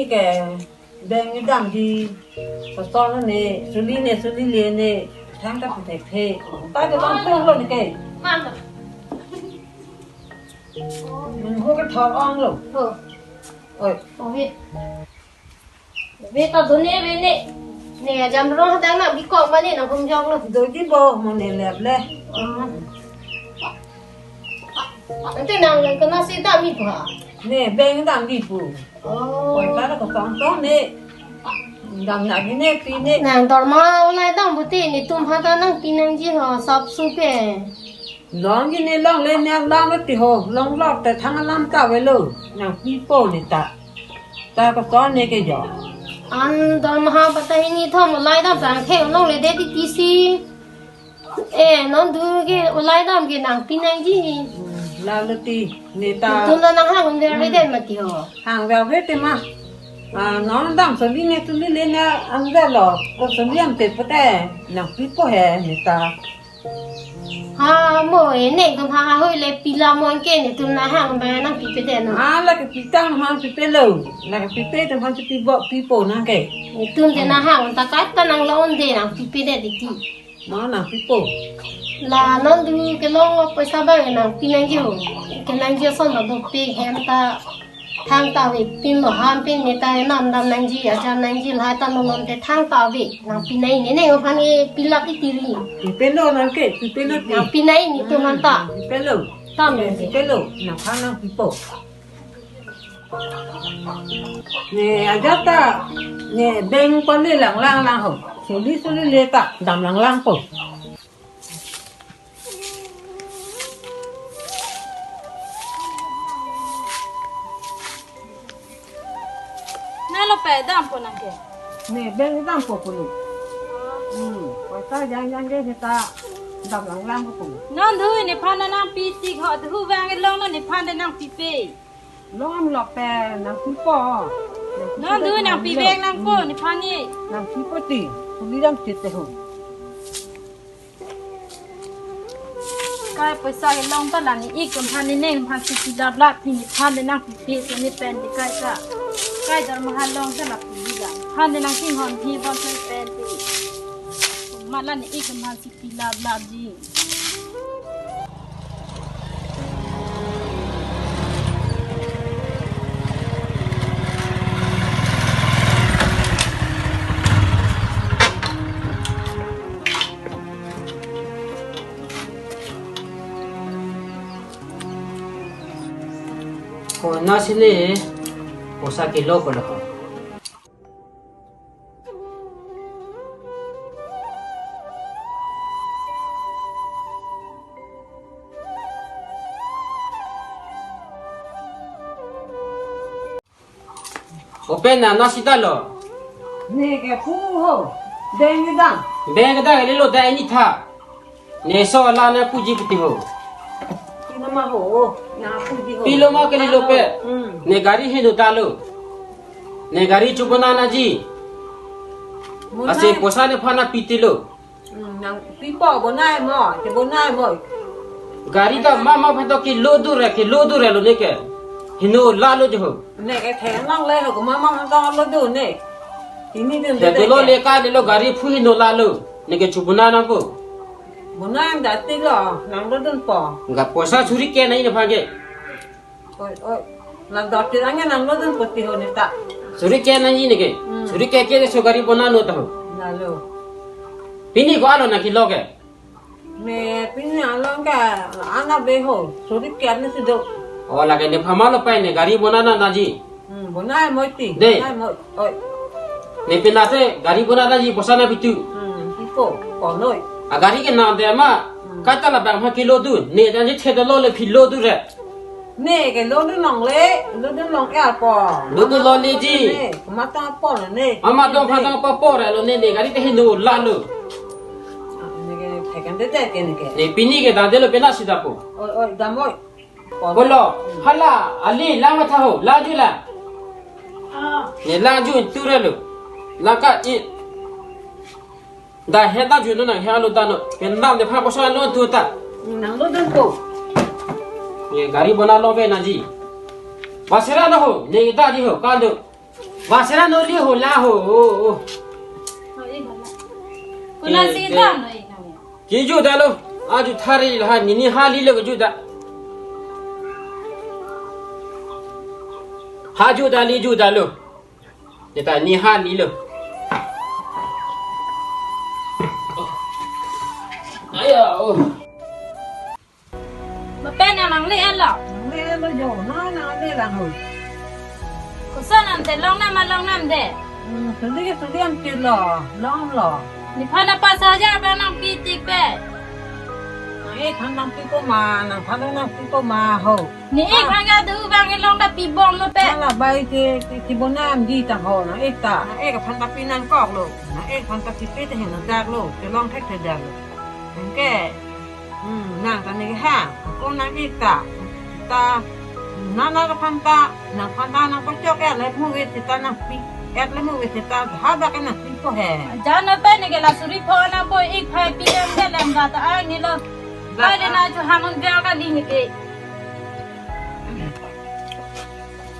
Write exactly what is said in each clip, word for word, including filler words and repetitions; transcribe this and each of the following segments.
Ke, beng ni damji, kosonlo ne, suli ne, suli le ne, thang ta puthe phe. Ta ke bang pung lo ne ke. Mun ho ke thor ong lo. Ho. Oi. Ove. Ove ta done ove ne. Ne ajam rong hadang nang bikok mane nang hum jok lo. Doji bo, mo ne lep le. Ah. Ante nang nang kena si dam mi pa. Ne, beng damji pu. Oh. Oi, ta la kosong tong ne. Dam na gine pi ne. Nang dorma ulai dam puti netum hata nangpi nangji ho sap supe. Longji ne longle ne lam ti ho. Longlok te thang alam ta avelo. Nangpipo ne ta. Ta koson ne ke jo. An dorma ha pata hini thom ulai dam prang the longle de ti ti si. Eh, non du ke ulai dam ke nangpi nangji. Hmm, lalo ti ne ta. Tun ta nang hang ver ve den mati ho. Hang ver ve te ma. Ah, non dam suli ne suli le ne an ver lo. Ko suli an te pute nangpipo he ne ta. Ha mo e ne dam ha ha hoi le pila mon ke netum nang hang ba nangpipe den no. Ah, la ke pitang hang pipe lo. La ke pipe te hang pipo pipo nang ke. Netum te nang hang ta kat ta nang lo on de nangpipe den ti. Ma nangpipo. La non du kelong poisa ba nangpi nangji ho. Ke nangji ason ma dope hem ta thang ta ave pin lo ham pin ne ta nam dam nangji ajam nangji la ta non non te thang ta ave nangpi nai ne ne aphan ke pilap i tiri. Pipe lo nang ke, pipe lo ti. Nangpi nai netum an ta. Pipe lo. Tam ne. Pipe lo, nang phan nangpipo. Ne ajat ta, ne beng pali lang lang lang ho. Suli suli le ta, dam lang lang po. Nalo pe dampo nang ke. Ne beng dampo pulo. Hmm, poisa jang jang ke ta dam lang lang po. Non du nephan nangpi tik ho, du vang long non nephan nangpipe. Long lok pe nangpipo. Non du nangpi beng nangpo nephan ni. Nangpipo ti. Suli dam chit te ho. Kai poisa kelong ta la ne ik atum aphan ne neng aphan si pilap lap ti nephan de nangpipe si ne pen de kai ka. Kai dorma ha long ta la pi la. Aphan de nangchinghon hi bon si pen de. Ma la ne ik atum aphan si pilap lap ji. Ko na sini poisa kilo ko lo ko. Open na na sita lo. Ne ke pu ho. Beng kedang. Beng kedang lelo da ini tha. Ne so la na puji puti ho. Pilo ma ho. Na puji ho. Pilo ma ke lelo pe. Hmm. Ne gari heno ta lo. Ne gari chubona na ji. Ase poisa nephan nangpi ti lo. Hmm, nangpipo bonai mo, che bonai mo. Gari ta mama phato kilo dur re, kilo dur re lo ne ke. Heno la lo jo. Ne ke theng nang le lo ko mama phato lo dur ne. Ini dun de de lo ke. Le ka de lo gari phu heno la lo. Ne ke chubona nangpo. Bonai da ti lo, nang lo dunpo. Ga poisa suri ke nai ne phage. Oi, oi. Nang dot tirangnya nang lo dun puti ho ne ta. Suri ke nangji ne ke. Hmm. Suri ke ke so gari bona no ta ho. Na lo. Pini ko alo nangkilo ke. Me pini alo ke ana be ho. Suri ke ne si do. Oh, lake nephan ma lo pai ne gari bona na naji. Hmm, bona mo ti. De. Bona mo. Oi. Ne pina te gari bona naji poisa nangpi tu. Hmm, ipo. Ko noi. A gari ke na de ma. Hmm. Kata la bang ha kilo dun. Ne dan je the do lo le philo dun re. Ne ke lo dun long le, lo dun long ya ko. Lo dun lo le ji. Ne, mata po ne. Ama dong pha dong pa po re lo ne ne gari te heno la lo. Ne ke thekan de de ke ne ke. Ne pini ke dade lo pena sida po. Oi, oi, dam oi. Ko lo, hala, ali, lang ma tha ho, la ju la. Ne la ju tu re lo. La ka i. Da he da ju no nang he alo da no. Pen dam de pha poisa no tu ta. Nang lo dun ko. Ye gari bona lo ve naji. Pasera no ho, ne da di ho, ka do. Vasera noli hola ho. Oh, oh. Oh, eh, hola. Kona eh, si eh. Dam, eh, kami. Kejut dalo. Ajut thari lo ha, nini hali lo kejut da. Ha jut dali jut dalo. Kita ni hali lo. Ayo. Mapen yang nangle-et lo. Nangle-et lo jo, na nangle lang ho. Koson ante longnam ma longnam de. Hmm, suli ke suli ante lo, long lo. Nephan pas hajar abang nangpi tik pe. Nang-ik aphan nangpipo ma, nangphan nangpipo ma ho. Ne-ik aphan ke adu abang ke long ta pibom lo pe. Hala bai ke, ke, ke bonam di ta ho, nang-ik ta. Nang-ik aphan ta pi nangkok lo. Nang-ik aphan ta pipe ta heno dak lo. Kelong thekthedet lo. Anke, hmm, nang ta ne kehang, ko nang-ik ta, ta, nang nang aphan ta, nangphan ta nangpachok-et le mu-et seta nangpi-et le mu-et seta, ha dak ke nangpipo he. Jan na pe ne ke la suri pho nangpo-ik phai pi em ke lem ga ta ang ni lo. Ga pai le ta. Na chu hang un vel kali ne ke.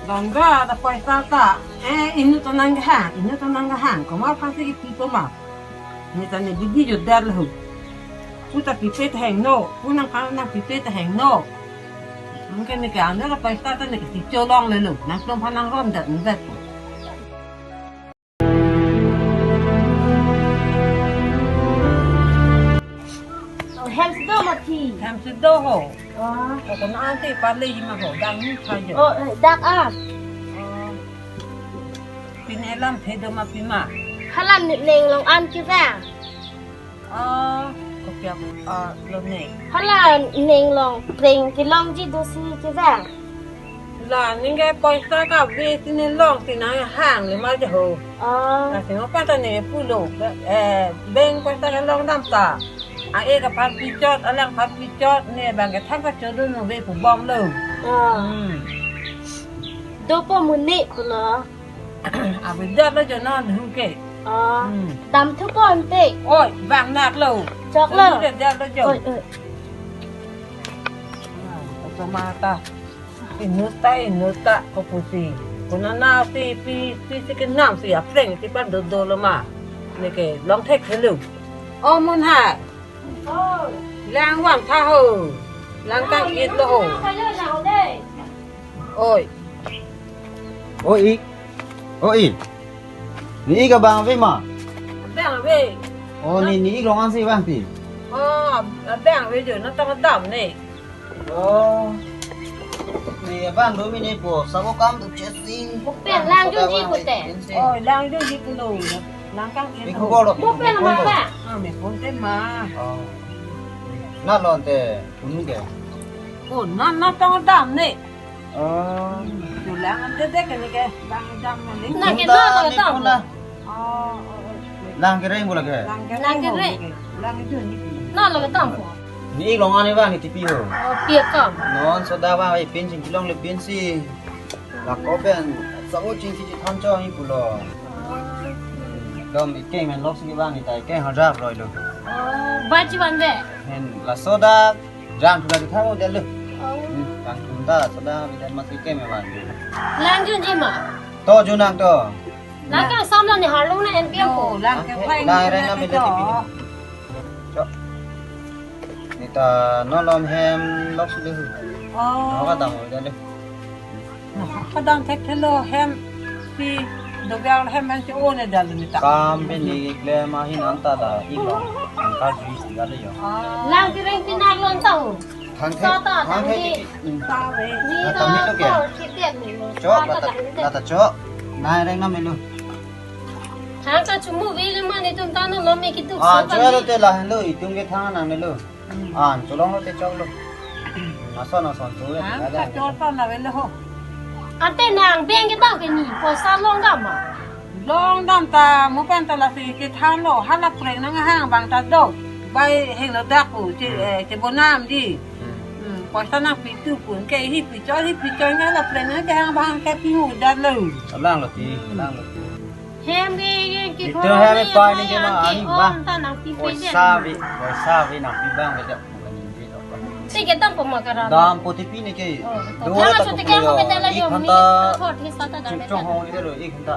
Dam ga ta poisa ta, eh, inut ta nangkehang, inut ta nangkehang, komat aphan si kipipo ma. Ne ta ne bidi jo der lo. Pu ta pipe ta heno, pu nangphan nangpipe ta heno. Anke ne ke anda la poisa ta ne ke si cholong le lo. Nangtum aphan nangromdet det. Oh, hem si do mati. Hem si do ho. Oh. Kona ante pale ji ma ho, dang ni tha jo. Oh, eh, dak ah. Oh. Pine lamthe do ma pima. Hala ne ning long an kevang. Ah, kopi ap-, ah, lo ne. Hala ning long preng kelongji do si kevang. La, ne ke poisa kave si ne long si nang hang le ma jo ho. Ah. Lasi mo pata ne pulo, eh, bank poisa kelong dam ta. A-ik aphan pichot, alang aphan pichot, ne abang ke thang kachodo no ve pubom lo. Ah. Hmm. Dopo muni pulo. Abi dam lo jo non hu ke. Ah. Hmm. Dam thupo ante. Oi, bang nak lo. Chok lo. Hu ke dam lo jo. Oi, oi. Ah, oto mata. Inut ta, inut ta, kopusi. Kona na si pi, pi si kenam si apreng si pan dodo lo ma. Ne ke long thekthelo. O Munhai. Oi. Lang vangtha ho. Lang kang-it lo ho. Oi. O-ik. O-ik. Ne-ik abang ave ma? Abang ave. O, ne, ne-ik long an si vang ti. O, abang ave jo, nangtum dam ne. O. Ne abang do mene po, sabo kam tu chesi. Pen lang junji pute. O, lang junji pulo. Lang kang-it. Ikhu lo. Pen ma ba? Ah, me phone te ma. O. Na lo te, unu ke. O, na, nangtum dam ne. O. Tu lang ante de ke ne ke, lang dam ne. Na ke nunta no ne dam. Puna. O, o, o. Lang kereng bola ke. Lang kereng. Lang kereng. Lang junji. Na lo ke dam ko. Ne-ik long an ne vang ne tipi ho. O, pi kam. Non soda vang ai pen chingki longle pensi. La ko pen sabo chingki chithan cho hi pulo. Dom ikeng men lok si vang ne ta ikeng hajar roi lo. O, ba chi van ve. Hen la soda jang thula thamo delu. O. Hmm, jang thunda soda bidan masi ke me van. Lang junji ma. To junang to. Lang kang sam lo ne harlung na N P M ko. O, lang ke phai. Lang reng na mele tipi. Cho. Ne ta non lom hem lok si delu. O. No ka dam delu. Kadang thekthelo hem si dobiar hem an si o ne dal ni ta. Kam pen ne klem ahin anta da i long. Angka jui si gale jo. Lang kereng pinak lon tau. Thang the, sata thang thang the. Di. Ni ta ta melo ke? Ko kitet ni. Cho, sata lata, thang the. Lata cho. Nai reng na melo. Thang ta chumu vile ma netum ta no lo me kitu. Ah, so cho lo te la lo itum ke thang nang melo. An, cholong lo te chok lo. Ason ason chule. Ang ada. Kachol pan na velo ho. Ante nang bank ke tang ke ni, poisa long dam ma. Long dam ta, mo pen ta lasi chethan lo, hala preng nanghang abang ta do. Bai helo dak pu, che, hmm, eh, chebonam di. Hmm. Hmm, poisa nangpi tu pun ke hi pichot, hi pichot na la preng nangkehang abang ke pihu dat lo. Lang lo ti, hmm, lang lo ti. Hem ke, ke, ke, itum hem ke pai ni ke ma, ani ba. Ong ta nangpipe poisa ve, poisa ve nangpi abang ve dek. Si ke dam po ma karan. Dam po tipi ne ke. Oh, to. Dora ta ko ke mo ke tela ik jo ghanta mi. Thot hi sata dam. Chung hong ni lo ik ghanta.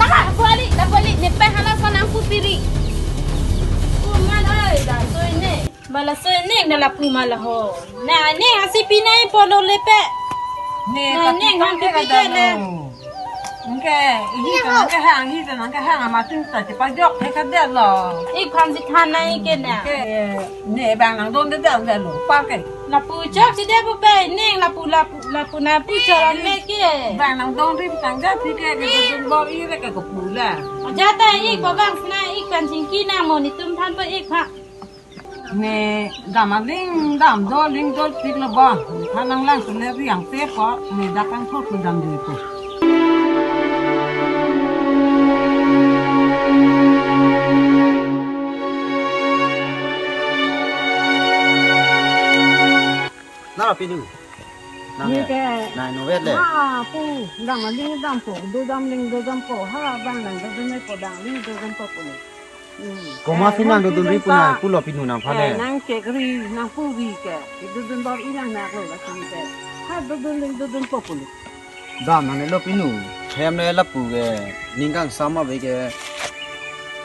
Tama, lapu kali, lapu kali, ne pen hala son nangpu piri. Pu man oi, laso ne. Ba laso ne, na lapu ma la ho. Na ne, asi pinai polo le pe. Ne, na ne, nang pi pi ke le. Nang ke, ini kan nang ke hang, ini kan nang ke hang, amat tin ta cepat jok, he ka de lo. Ik phan si than nai ke na. Ke, ne bang nangdon de de lo, pa ke. Lapu chok si de pu pe, ne lapu, lapu, lapu na pu chok an me ke. Bang nangdon ri tang ja si ke, ke dun bor i re ke ko pu la. Aja ta ik pa bang sna ik kan chingki nang mo, netum than pa ik pha. Ne dam aling dam do ling do tik lo ba. Than nanglang sene riang te ko, ne dak kan thot ko dam dui ko. Na pinu. Nang, neke, nang inutvet le. Ha, pu, dam aling dampo, dodam aling dodampo, ha, bang nang dodun-ipo, dam aling dodampo pu le. Hmm. Komatsi, eh, nang dodunri pu nang pulo pinu nangphan le. Eh, nang chekri, nang puri ke. Dodun bor-i nang naklo lasi ke. Ha, dodun aling dodampo pu le. Dam nangnelo pinu. Hem le lapu ke. Ning kangsam ave ke.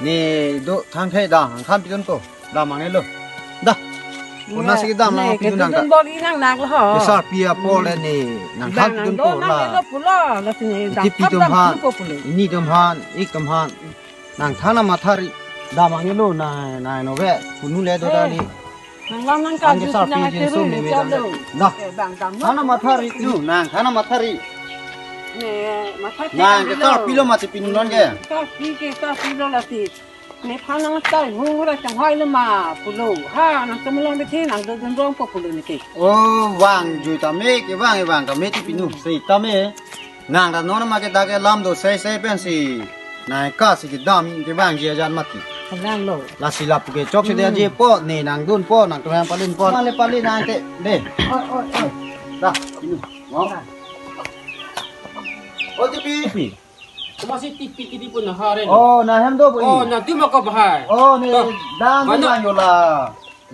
Ne do thangthe dam nangphan pidunpo. Dam nangnelo. Da. Konatsi kedam nang, ne pinu nang ta. Kedodun bor-i nang naklo ho. Kesarpi apor le ne nangphan pidunpo la. Bang nang do nangnelo pulo, lasi ne. Iti dam pi atum aphan, pidunpo pu le. Ini atum aphan, ik atum aphan. Nang than nang mathari. Dam nangnelo, nang, nang inutvet, punu le do ta ni. Nang lam nang, an kaju kesarpi nang jinso atiru meme jalo. Dam. Eh, bang dam. Than nang mathari, nu, nang than nang mathari. Ne, mathari. Nang kesarpilo mati pinu non ke. Kesarpi ke, kesarpilo lasi. Ne phan nang tai hung ra chang hoi le ma pulo. Ha, nang kemelong bete nang dodun rongpo pulo neke. Oh, vangjuita me, kevang, kevang ta me ti pinu. Sitame. Nang ta non ma ke ta ke lam do sei sei pensi. Nang kesi kedam kevangji ajan mati. Kalang lo. Lasi lapu ke chokche de, hmm, aje po, ne nang dunpo, nang tuang palin po. Male palin nang te, de. Oi, oi, oi. Da, pinu. Mo. O T P. Pi. Komatsi T P kidi pu nang hare. Oh, nang hem do pu. Oh, nang tu ma ko bahai. Oh, ne. To. Dam mano? Nang yola.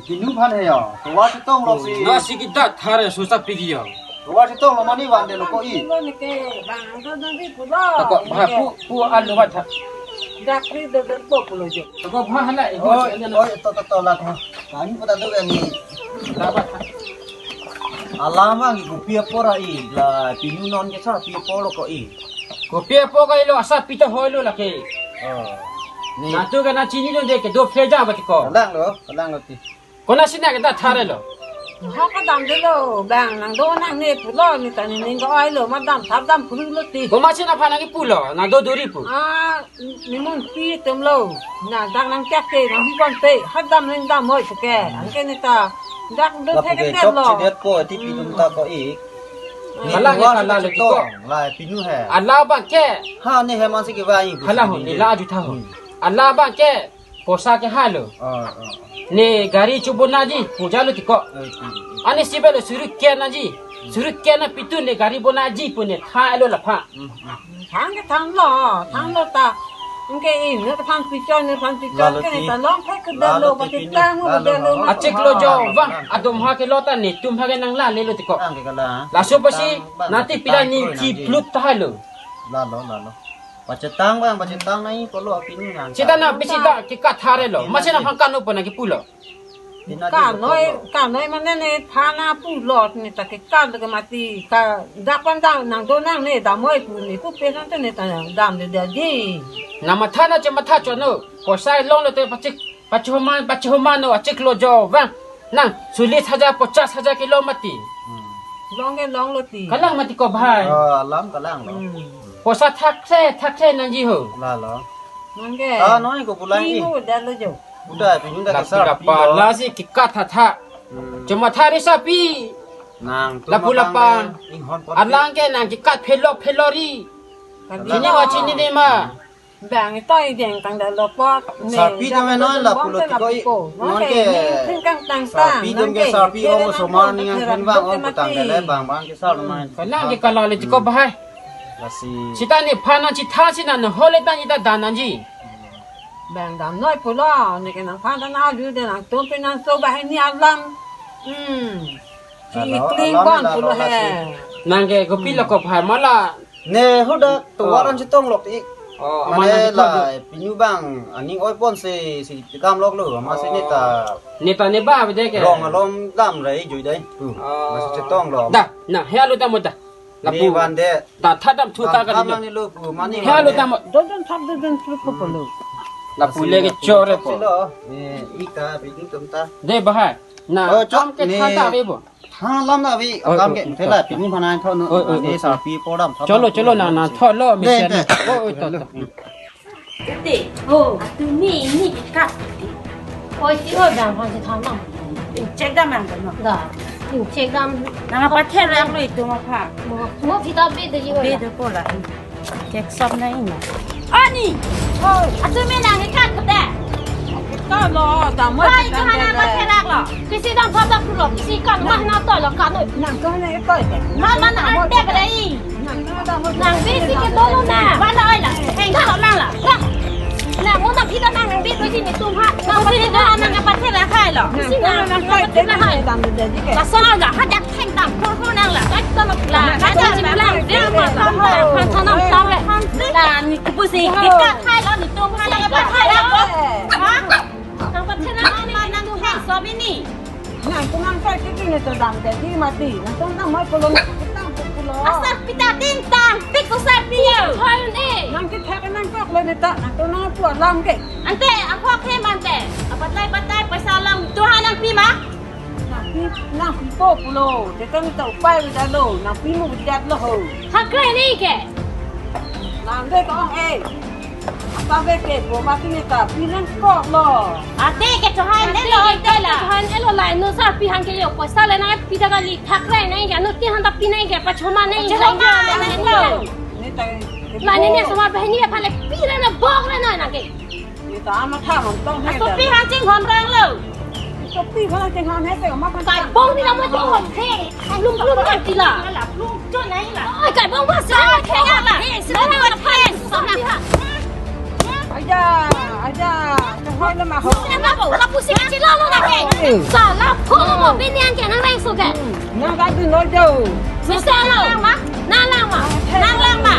Pinu aphan he ya. Tovar chetonglo si. Nasi kita thare sosa pigi ya. Tovar chetonglo mane vangdetlo ko i. Lo neke, bang dodunri pulo. Tako bahai pu, pu alu vat tha. Dakri dodunpo pulo jo. Tako bahai hala, eh, oi, oi, to, to, to, la tha. Kami pada do ni. Dapat. Alam vang kopi apor ai, la pinu non kesarpi apor lo ko i. Kopi apor ko ilo asarpi ta hoi lo lake. Oh. Ni. Nang tu ke nang chinilo de ke do freja ba ti ko. Kalang lo, kalang lo ti. Konatsi nang kita thare lo. Ha kedamdetlo, bang nang do nangne pulo, ne ta ne ning ko-oi lo, ma dam thap dam phru lo ti. Komatsi nangphan nang kipulo, nang dodunri pu. Ah, ne munpi atum lo. Na dak nang chak ke, nang bibon pe, ha dam aling dam hoi ke. Anke ne ta dak do lapu thek ke ke chok lo. Chedetpo, ti pi atum ta ko ik. Hmm. Ne kalang ke tovar kala lo ti ko. Chetong, la pinu he. Ala bang ke. Ha, ne hem ansi kevang i. Hala ho, ne la aju tha ho. Hmm. Ala bang ke. Poisa ke halo. Ah, ah. Ne gari chobonaji, puja lo ti ko. Eh, ti. Ani sibe lo suri ke naji. Suri ke na pitu ne gari bonaji pu ne tha lo lapha. Hmm, hmm. Thang ke thanglo, thanglo ta. Anke inut aphan pichon, inut aphan pichon. Lalo ke ne ti. Ta long thek ke lalo lo ti pati pinu, tang lalo, delo lalo. Ma. Achiklo jo vang, adom ha ke lo ta netum ha ke nang la le lo ti ko. Tang ke kala. Laso apotsi tang bang nati pida tang ni kroi nang ji. Chiplut ta halo. Lalo, lalo. Pachetang bang, pachetang nai pulo apinu nang. Sita na bisi ta kekat thare lo. Pina masi na di. Pangkan opo na kipulo. Pina di kanoi, pulo. Kanoi mane ne thana pulo ne ta kekat ke mati ka dapan dam nang do nangne damhoi pu ne pu pe nang te ne ta damde de di. Na matha na che matha chono. Poisa longlo te pachik Pachoman, pachoman no achiklo jo vang. Nang, solis hajar, pochas hajar kilo mati. Hmm. Long ke longlo ti. Kalang mati ko bhai. Oh, alam kalang lo. Hmm. Poisa thakse, thakse nangji ho. Lalo. Nang ke. Ah, noi ko pulai. Pi mo dalo jo. Udah, pinjun dah lapu kesar, lapa, pilo. Lasi kekat tha tha. Hmm. Cuma thari sapi. Nang, tu lapu lapa. Matang le, inghon pot. Alang ke nang kekat phelok phelori. Kan chini wa chini de ma. Bang ito ideng tang da lopot. Sarpi do me non lapu lo ti ko i. Non ke sarpi do ke sarpi ong osomar ning angthin vang ong putang ke le bang bang ke sar lo main. Kanang ke kala le ti ko bhai. Lasi. Sita ne phan nang chitha si nang hole tang ita dan nangji. Bang damnoi pulo, ne ke nang phan nang aju de nang tum pe nang so bhai ni alam. Hmm. Si alam ikling alam kon lalo pulo lasi he. Nang ke kopi lo ko bhai mala. Ne hudak tovar an chetong lok ti. Oh, mane aman nang la pinu bang aning oi pon si si kedam lok lo, amat si ne ta. Ne ta ne ba bede ke. Rong alom dam rai jui dai. Tu. Oh. Amat si chetong lok. Da, na, he alu dam da. Lapu. Ne van de. Da, tha dam thu ta ka dam di. Nang ne lo pu, mane he alu van de. Dam. Dodon thap dodon thu ko polo. Lapu le ke chore po. Silo. Eh, ita biding tum ta. De bahai. Na, oh, chok, am ke ne tha ta ve bo. Tha lam na vi, oh, akam ke, oh, thela, oh, pinu phan nang thon, oh, oh, ne oh, sarpi po dam, cholo, cholo, na, na, thon lo, mi de, sen de. Oh, oh, to, to. Te, oh, atu mi, mi di kat. Oi, ti ho dam phan si tha nang. Check dam nang dam. Da, check dam. Nang apa thela lo itu ma pha. Mo, mo kita be de ji. Be de ko la. Check sab na ina. Ani. Oh, atu mi nang ikat ko de. Ka lo, dam mo. Oi, ka na ma thela. Pisi dam phap dak pulo, pisi kan mah na toi lo kan noi. Nang toi na toi ke. Mah mah na ante bre. Nang toi dam. Nang pisi ke dolo na. Mana oi la. Heng ko lang la. Ra. Na mo na phi ta nang nang bi ko si netum ha. Na pisi na nang apa thera khai lo. Pisi na nang toi te na hai dam de ji ke. Laso la ha jak theng dam ko ko nang la. Kai to lo la. Kai to la. Dia ma la. Phan thanam sa le. La ni ku pisi ke ka khai lo netum ha la apa khai lo. Ha? Nang pathe nang nang nang thek so bini. Nang tu nang kai kiki ne to dam te di mati. Nang tu nang mai pulo nang tu pulo. Asar pita tin tang pik so sar pi yo. Hai ne. Nang kithak nang kok lo ne ta. Nang tu nang pu alam ke. Ante ahok he mante. Apatai patai paisa alam tu ha nang pi ma. Nang pi nang pi po pulo. Te tang ta upai bida lo. Nang pi mu jat lo ho. Hakre ne ke. Nang de tong eh. Apa be ke, bo mati ni ta, pi nangkok lo. Ate ke chohai ne lo, ate ke la. Chohai ne lo la, no sar pi hang ke yo, poisa le na pi ta kali, thak re na ya, no ti han ta pi na ke, pachoma na ya, pachoma na lo. Ni ta, la ni ne soma be ni aphan le pi re na bok re na na ke. Ni ta ama tha hon tong he. Aso pi hang ching hon rang lo. Aso pi hang ching hon he te ma phan. Kai bong ni la mo ching hon he. Lum lum kan ti la. La lum cho nai la. Oi, kai bong ba sa. Sa ke ya la. He, sa la la phan. Sa na. Aja, aja. Chehoi le ma ho. Sa na bo. La pusi ka chilo lo na ke. Sa la pho mo bini an ke nang reng so ke. Nang ka dun lo jo. Mesen lo. Nang lang ma. Nang lang ma. Nang lang ma.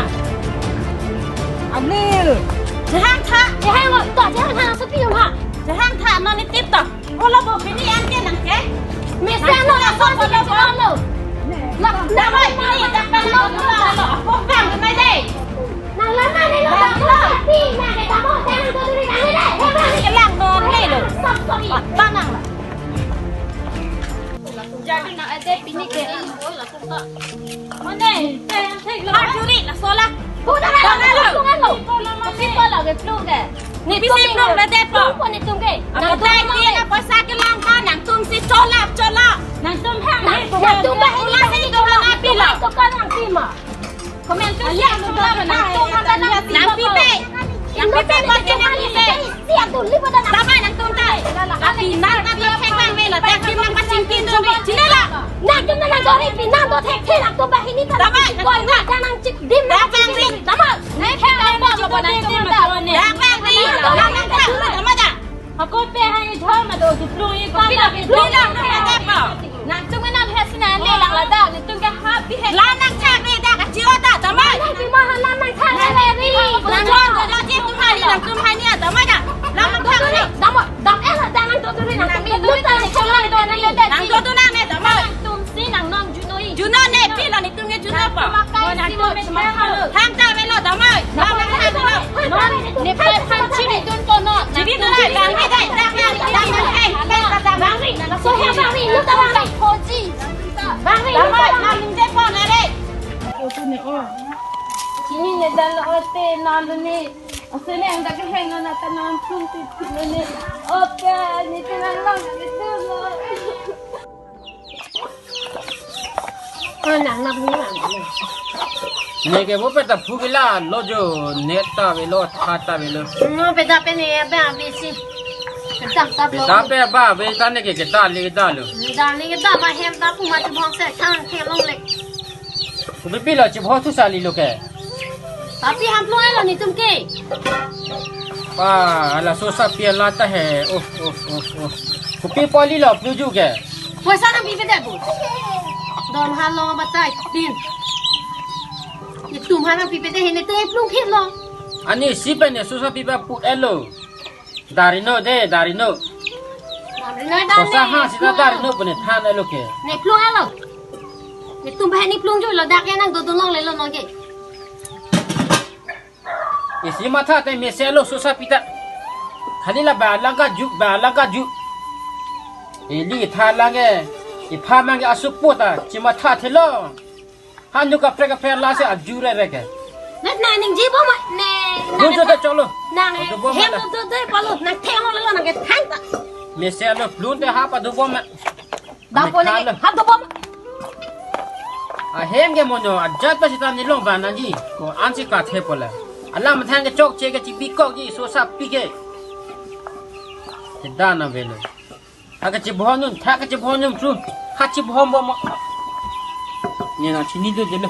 Anil. Jahang tha. Jahang lo. To jahang tha nang sopi yo ha. Jahang tha non ni tip to. Holo bo bini an ke nang ke. Mesen lo la so si ke lo lo. La la bai bini dak pa lo lo lo. Ko bang mai dei. Nang lang ma ni lo. Nang lo. Pi nang ke kamu jangan tuh duri nang dei. He bang ni ke lang non le lo. Stop, stop. Ta nang la. Jadi na ade pini ke. Mane, te, te, la. Ha, juri, la sola. Puda na, la, la, la, la. Kopi kola ke plung ke. Ni pisi plung ke de po. Plung ko ni tum ke. Apa tai dia na poisa ke lang ka nang tum si chola, chola. Nang tum hang, nang tum hang, tum hang, ula si tum hang api la. To ka nang pi ma. Komen tu siap sudah menang. Nang pipe. Nang pipe pakai nang pipe. Siap tu lipat dan. Tama nang tum tai. Tapi nang tapi hekang me la. Tak kim nang pachingki tu ni. Sini la. Nang tum nang jori pi nang tu thek thek nang tu bahini ta. Tama nang tum tai. Nang cik dim nang cik dim. Tama. Nang hekang me lo nang tum tai. Nang hekang me lo nang tum tai. Tama ja. Ako pe hai jhor ma do, kiplung i ko. Pila, pila, pila, pila. Nang tum nang he sina ne lang la da, ni tum ke ha pi he. La nang cha ne da ka chi o da, damai. Nang chi ma ha la nang cha ne le ri. Nang tum do do ji tum ha ni, nang tum ha ni a, damai da. La nang cha ne. Damai, dam eh la da nang do do ri nang tum. Nang do do ri nang cha ne do ne. Nang do do nang ne, damai. Tum si nang nong juno i. Juno ne, pila ni tum ke juno pa. Nang tum si ma ha. Thang ta velo, damai. Thang ta velo. Ne pai phan chini dun ko no. Chini dun ai, bang ri dai, bang ri, bang ri, bang ri. So he bang ri, lu ta bang ri. Khoji. Bang ri, lu ta bang ri. Bang ri, bang ri, je pon na re. O tu ne o. Chini ne dan lo o te na lu ne. Ase ne ang da ke heng na ta na pun ti ti ne. O pe, ni te na lo ne tu lo. Oi, nang nang ni nang. Ne ke bo pe ta phu ke la lo jo, net ta velo, tha ta velo. Mo pe ta pe ne ba bisi. Pe ta ta lo. Pe ta pe ba, pe ta ne ke ke ta le ta lo. Da ne ke da ma hem ta phu ma chu bong se thang the long le. Ko pi lo chi bho thu sa li lo ke. Tapi ham plung lo ni tum ke. Pa, ala so sa pi la ta he. Oh, oh, oh, oh. Kopi poli lo plu ju ke. Poisa nang pipe de bu. Don ha long batai din. Ni tum ha nang pipe de he ne te plung khit lo. Ani si pe ne so sa pi ba pu elo. Dari no de, dari no. Dari no da. Poisa ne. Ha si ta dari no pu ne than elo ke. Ne plung elo. Ne tum ba ni plung ju lo dak ya nang do do long le lo no ke. Isi matha te mesen lo so sa pi ta. Khali la ba lang ka ju, ba lang ka ju. Ili tha lang e. Ipha mang ke asupo ta. Chi matha the lo. Hanu kaprek kaprek la se aju re re ke. Net na ning ji bo ma ne. Dun jo te cholo. Nang he mo do de palo nang the mo lo nang ke thang ta. Mesen lo plun te ha pa do bo ma. Da po ne ha do bo ma. Ahem ke mono ajat pa sita nilong ba na ji. Ko an si ka the po la. Alam thang ke chokche ke chibi kok ji so sa pi ke. Te da na velo. Tha kachebon un, tha kachebon un, tru. Kachebon bom. Ne nangchini do delo.